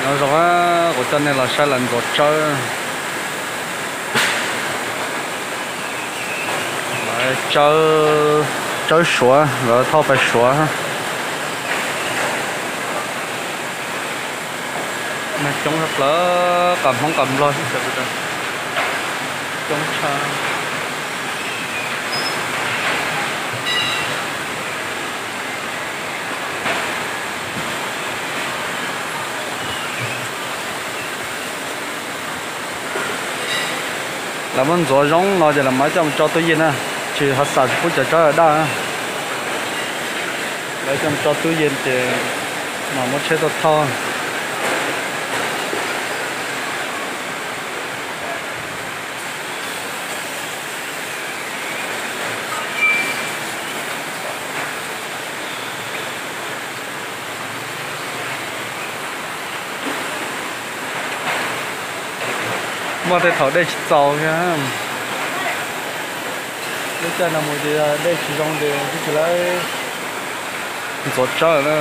Nyob zoo, kuv coj nej los saib lawv ntxuav tsawb. Lawv tsawb, tsawb Suav, lawv thauj pais Suav. Neeg coob tshaj plaws, qas Hmoob qas Nplog xwb, coob tshaj. Lawv muab ntxuav zoo no ces lawv mam coj mus tso tub yej na, tsis ho xam tsis pub cov tsawb daj na. Lawv coj mus tso tub yej ces mam muab tsheb tuaj thauj. Muaj tej thaum dej tsis txaus thiab. Lub caij no mus ces dej tsis zoo ces twb tsis lawv ntxuav tsawb na.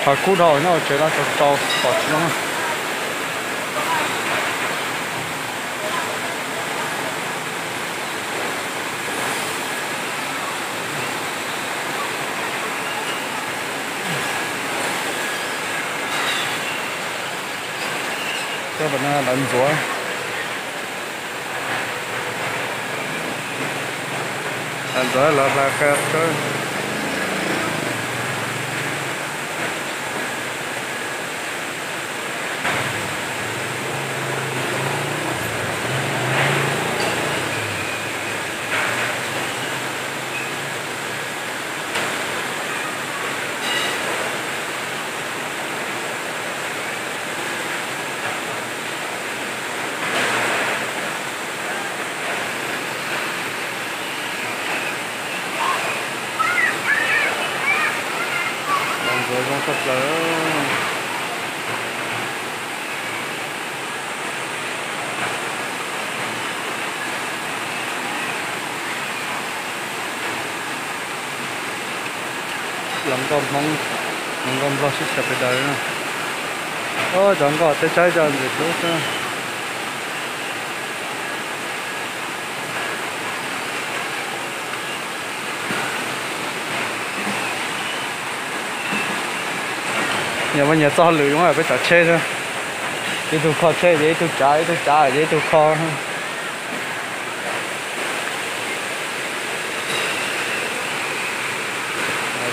Tshav kub dhau nyob hauv tsev no tsaus tsaus pom tsis zoo. Cov no lawv ntxuav, lawv ntxuav los hla qab tsawb. Los ntxuav zoo tshaj plaws. Los nkauj Hmoob, los nkauj Nplog sib tshawb pes daws. Ob, cov nkauj teb tsawb coj ntxim hlub xwb. Nyias muaj nyias txoj hauj lwm zoo peb tsav tsheb xwb. Ib tug kho tsheb ces ib tug tsav, ib tug tsav ces ib tug kho.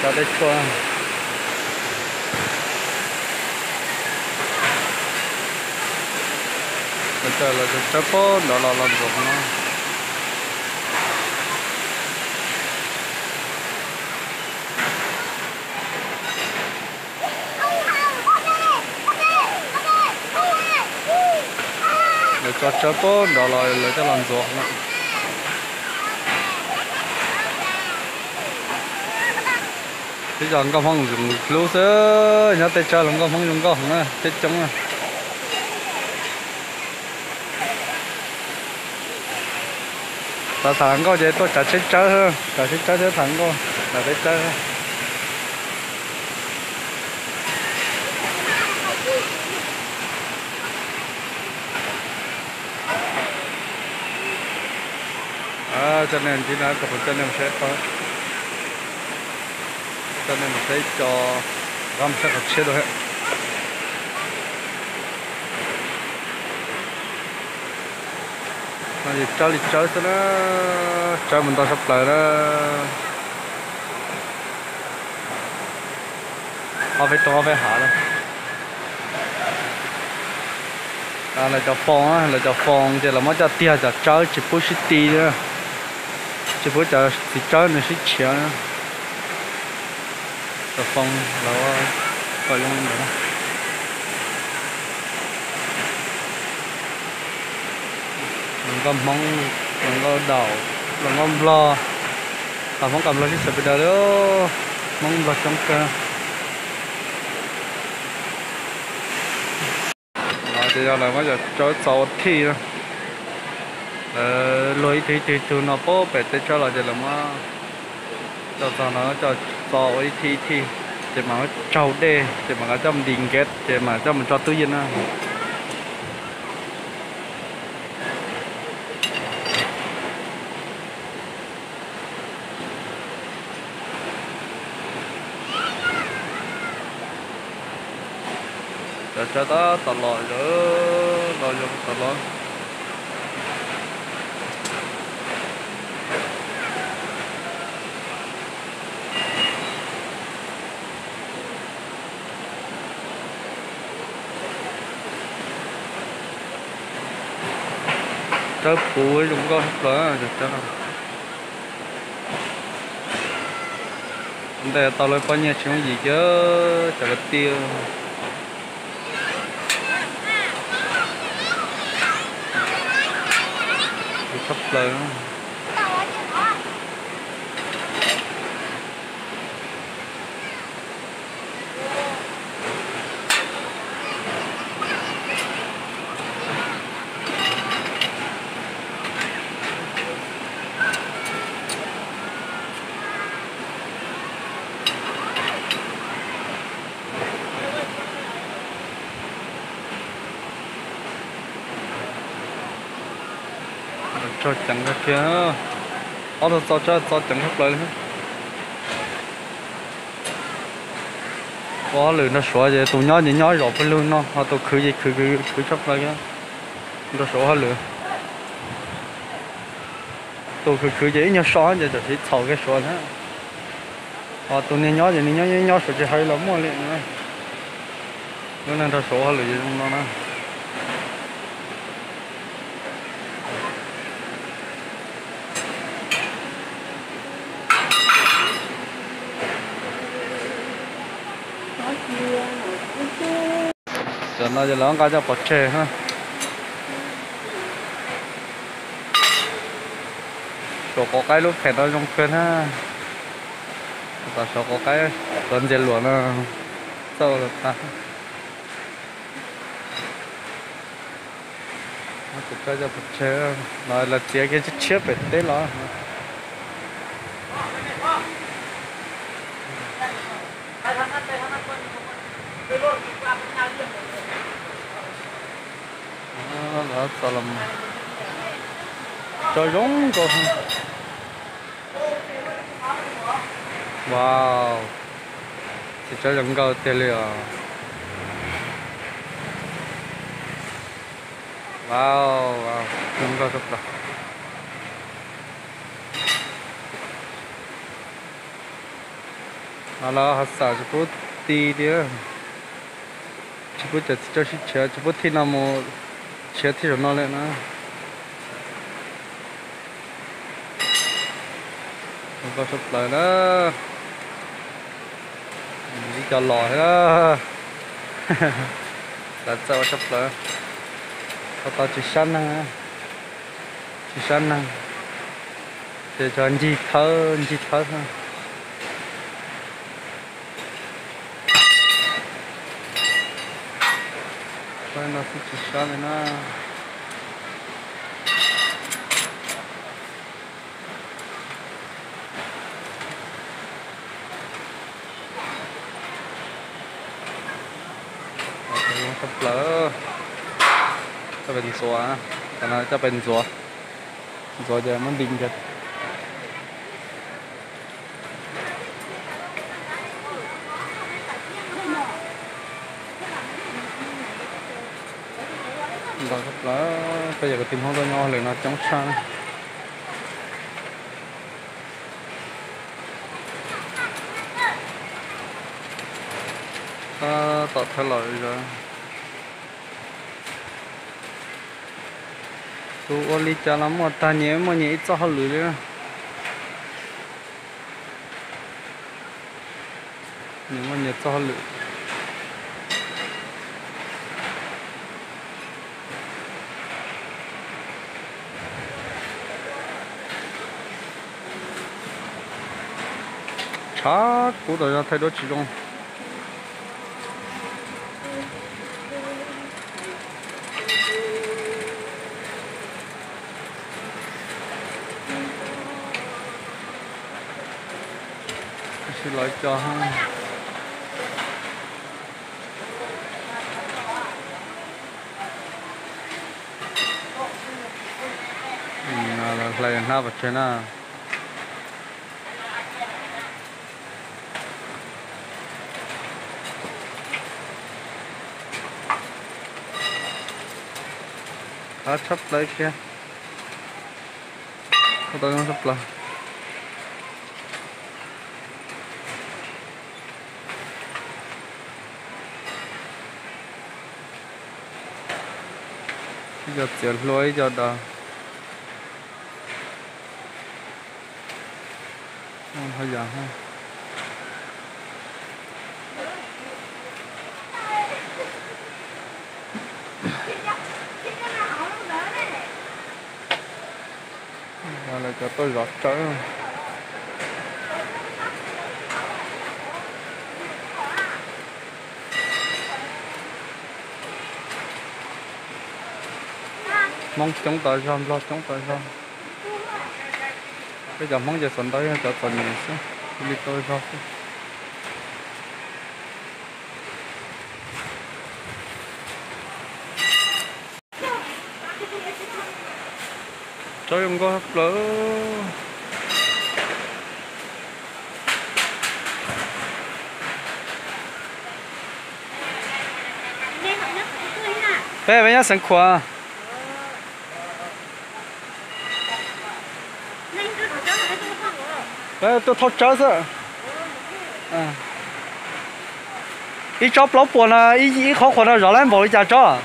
Cov teb tshuaj, lawv cov tsawb pab nrov los los ntxuav no. Lawv cov tsawb pab nrov los lawv coj los ntxuav no. Twb yog nkauj Hmoob zoo hlub xwb, nyob teb tsawb los nkauj Hmoob zoo nkauj heev na, teb coob na. Thaum tham nkauj ces tuaj tsav tsheb tsawb, tsav tsheb tsawb thiab tham nkauj, tsav tsheb tsawb. Coj nej ntxiv na, kuv coj nej mus saib, coj nej mus saib co, qab mus saib qhov tshiab dua. No yus tsawb li tsawb xwb na, tsawb mus ntau tshaj plaws na. Ob peb roob ob peb hav na. Lawv cov foos, lawv cov foos ces lawv muab coj tiag cov tsawb tsis pub sib ti, tsis pub cov txiv tsawb nws sib tshiav. Cov foos lawv kom zoo li ntawd. Los nkauj Hmoob, los nkauj Daum, los nkauj Nplog, qas Hmoob qas Nplog sib tshawb pes daws li. Hmoob Nplog coob kawg. No ces yog lawv muab cov tsawb txo ua thij na. Lawv luag ib tug ib tug ib tug no pem teb tshaj los ces lawv muab coj txog no coj txo ua ib thij ib thij, ces mam muab tsaug dej ces mam coj mus ntim nkev ces mam coj mus tso tub yeej na. Cov tsawb tab tom los, los yog tom los. Tsawb puv zoo nkauj tshaj plaws cov tsawb no. Ua ntej tau lawv pob nyiaj tsis yooj yim kiag cov kwv tij. Tshaj plaws. Tso ceev kawg kiag. Ob tug txo tsawb txo ceev tshaj plaws li. Ua hauj lwm nrog Suav ces tus nyob ces nyob zom pawg lug no, ho tus khwv ces khwv khwv khwv tshaj plaws thiab. Nrog Suav ua hauj lwm, tus khwv khwv ces ib nyuag so ces tam sim txhaum kiag Suav thiab. Ho tus niag nyob ces nws nyob nyob Suav tsis hais los muaj li na. Lub neej nrog Suav ua hauj lwm zoo no na. Cov no ces lawv nqa coj pov tseg na. Suav quav qaib lub phem no zoo kawg na. Tom Suav quav qaib, Suav ntxias luam no txawj tas. Cov tsawb coj pov tseg no lawv txiav kiag tshiab tshiab pem teb los. Lawv txo los tso zoo nkauj. Wow, txiv tsawb zoo nkauj tiag li os. Wow, zoo nkauj tshaj plaws. No lawv ho xam tsis pub ti thiab, tsis pub cov txiv tsawb sib tshiav, tsis pub thij no mus tshiav thij saum no lawm na. Zoo nkauj tshaj plaws na. Ib co los thiab. Lawv txawj ua tshaj plaws. Tau tsis sab neeg, tsis sab neeg, ces tso ncig thawb ncig thawb xwb. No xwb tsis sab li na. Zoo tshaj plaws. Coj pem ntxuav, cov no coj pem ntxuav, ntxuav ces muab ntim kiag. Zoo tshaj plaws, peb yog kwv tij Hmoob tuaj nyob hauj lwm no coob tshaj. Tab tom thawj los zog. Tus ua li cas los muaj tag, nyias muaj nyias ib txoj hauj lwm li. Nyias muaj nyias txoj hauj lwm. Tshav kub tas zog, thaij duab tsis zoo. Tsis lawv cov. Hlais hnab pov tseg na. Qab tshaj plaws kiag. Tau zoo tshaj plaws. Ib co txiav hlua ib co daws. Lawv cov tuaj zov tsawb. Hmoob coob tas zog, Nplog coob tas zog. Peb cov Hmoob ces txom ntau, yog cov txom nyem xwb, cia li tau zog xwb. Tsawb zoo nkauj tshaj plaws. Peb, peb nyob Xeev Khuam. Peb tuaj thauj tsawb xwb. Ib tsob plaub puas no, ib qhov qhuas no zov lab npaum li cas tsob?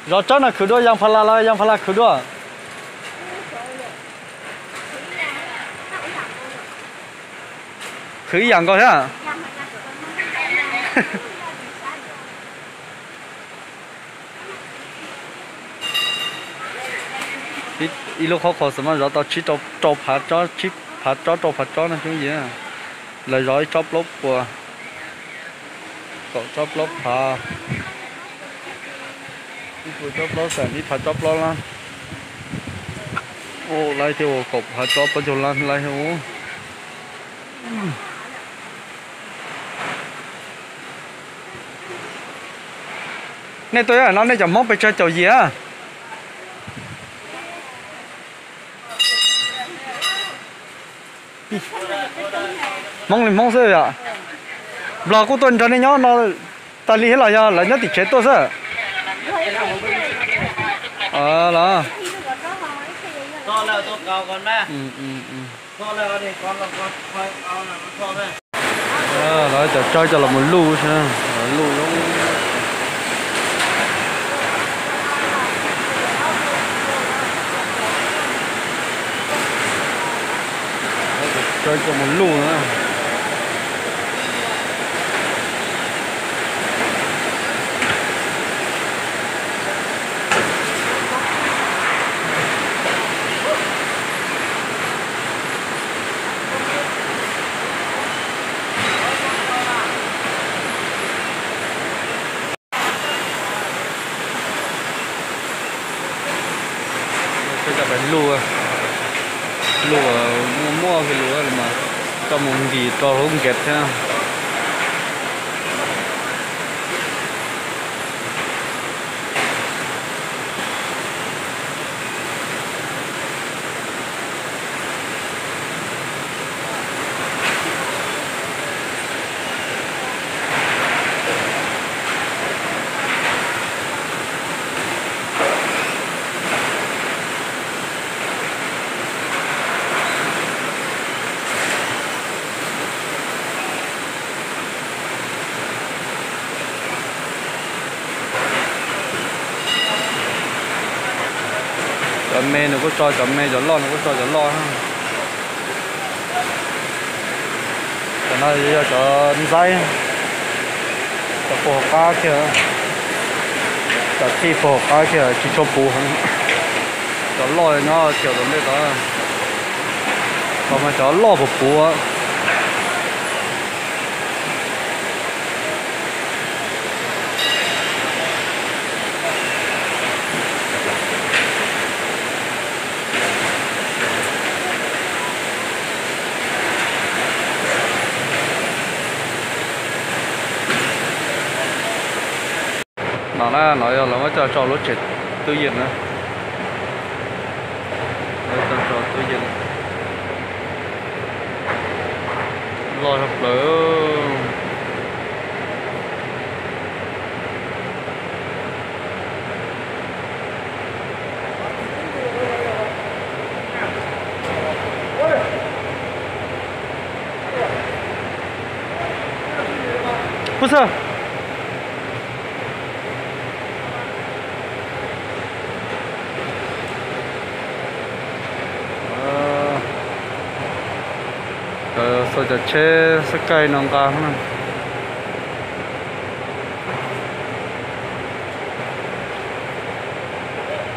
Zov tsawb no khwv dua yas pha las los yas pha las khwv dua? Khwv ib yam nkaus thiab. Ib lub qhov qhuas xwb mas zov tau tsib rau phav tsob, tsib phav tsob rau phav tsob no xyoob yim. Lawv zov ib tsob plaub puas, kaum tsob plaub phav, ib puas tsob plaub xees, ib phav tsob plaub lab. Ua laiv thiab ua kaum phav tsob plaub caug lab laiv thiab ua. Nej tuaj no nej cov Hmoob pes tsawg caum yim? Hmoob li Hmoob xwb yom. Nplog kuj tuaj nrog nej nyob no tas li thiab los yog lawv nyob tim tsev tuaj xwb? Los, lawv cov tsawb coj los mus luj, luj. Tsawb coj mus luj na. Peb cov pem luj, luj muaj muaj kiag lus mas coj mus nkim rau hauv nkaus thiab. Cov me nws kuj tso cov me, cov loj nws kuj tso cov loj. Cov no yog cov ntxaib, cov puag hauv qab kiag, cov txij puag hauv qab kiag tsis tshua puv. Cov loj nyob kiag tom ntej tod, tod mas cov loj puv puv. No na, no yog lawv muab coj tso lub tsev tub yees na. Lawv coj tso tub yees loj zog plaws. Ub xab. Xauj cov tsheb xab kaij no nqa.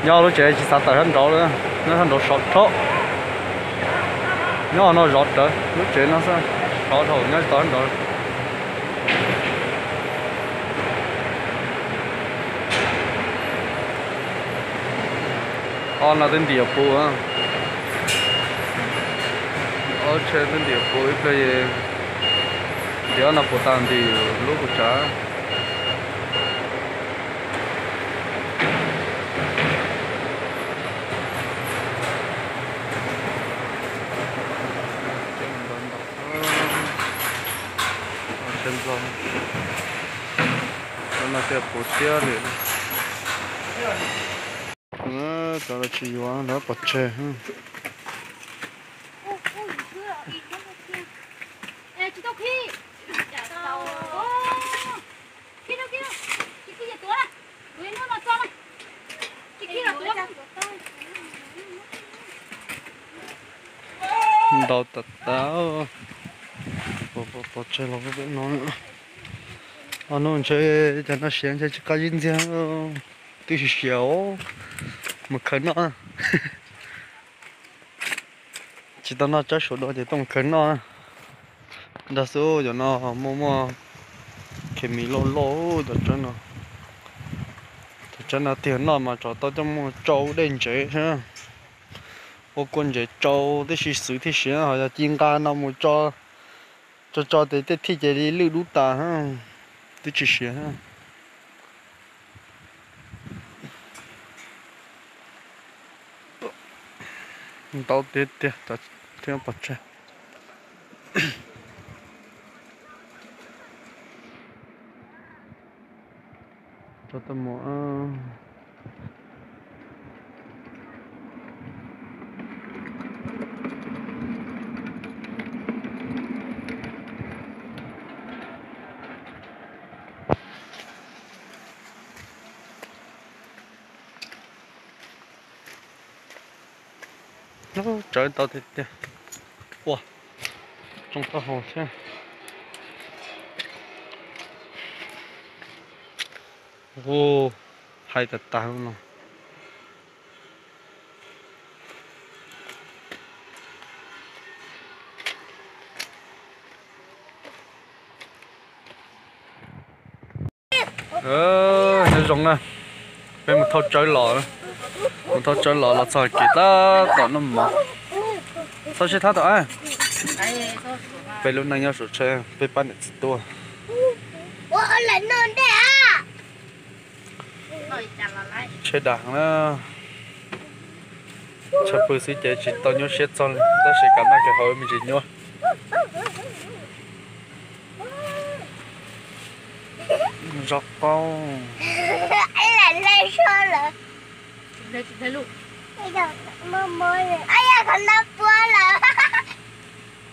Nyob lub tsev tsis xav tawm sab nraud li, nyob sab nraud sov rhaub. Nyob no zov rawv lub tsev no xwb, sov dhau nyob tsis tau sab nraud. Ob no twb ntim puv, ob tsheb twb ntim puv ib pliag, ces ob no puv tas ntim lub kuv tsav. Tsheb Nplog, no tias puv tiab li. Cov lawv tsis yuav lawv pov tseg. Ntau tas tas. Pov tseg los pem no. Ob hnub ntshe cov no siav ntshe tsis qab zib ntxiag. Twb siav siav os. Mus khawv noj. Tsis tau noj tsawb suav dua ces tuaj mus khawv noj. Nrog xwb, cov no muaj muaj khes mis loj loj cov tsawb no. Cov tsawb no tiag noj mas tsov tau coj mus tsau dej ntsev xwb. Ua kua ntsev tsau tib si xwv tib si, ho yog ci nqa no mus tso tso tes tej thij ces li lwj dub tas, twb tsis siav. Ntau tiag tiag, thiab pov tseg. Tso tau mus. Tsawv ntau tiag tiag. Ua, tsoo taub hau thiab. Ua, hais tas tas no. Nyob zoo na, peb mus thauj tsawb los, mus thauj tsawb los los txog kev tab tom noj mov. Txhob sib thab tom, peb lub neej nyob saum tsheb peb pab niam txiv tuaj. Tsheb dag na, tshaj pw xwb ces tsis tau nyuaj siab txog li, tab sis kav noj kav haus me ntsis nyuaj. Zov qaub.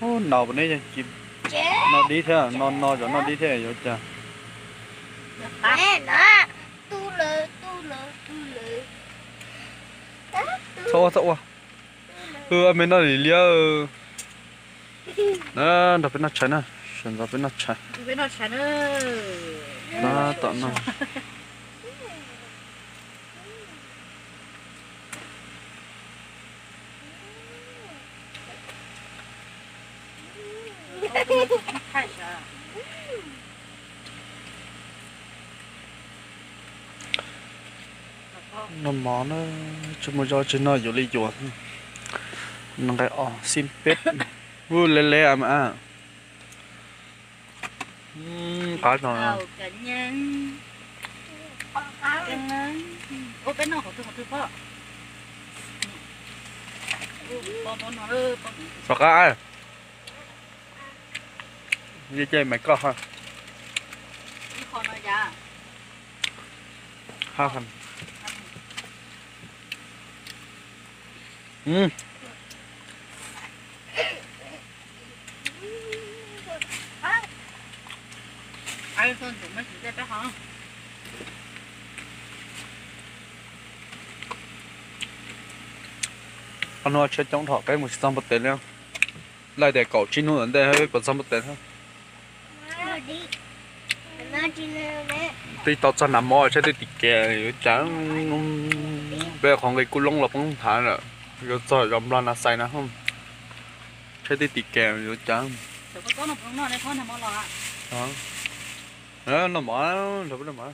Ub, nau neb, noj dib thiab, no no cov noj dib thiab yuav cas. Txhob ua, txhob ua. Ua me noj lim liab. Na, nrog peb noj tshais na, sawv ntxov peb noj tshais. Tab tom no. Noj mov na, tsis muaj zog tsis noj yuav li yuav. Nqaij os xib peb. Ub, le le mas. Qab no. Rov qab, ces mas koj ha. Qhov no tsheb coob dhau, peb mus tsis txog npua teb li. Laij tias kaum tsib hnub ntawm ntej peb puas txog npua teb thiab. Twb tau txog nag hmo, tsheb twb tim kev yuav cas. Peb qhov nqi kub loob los poob nthav lawm, yuav txog zos Nplog na xais na. Tsheb twb tim kev yuav cas. No mov, nrog peb noj mov.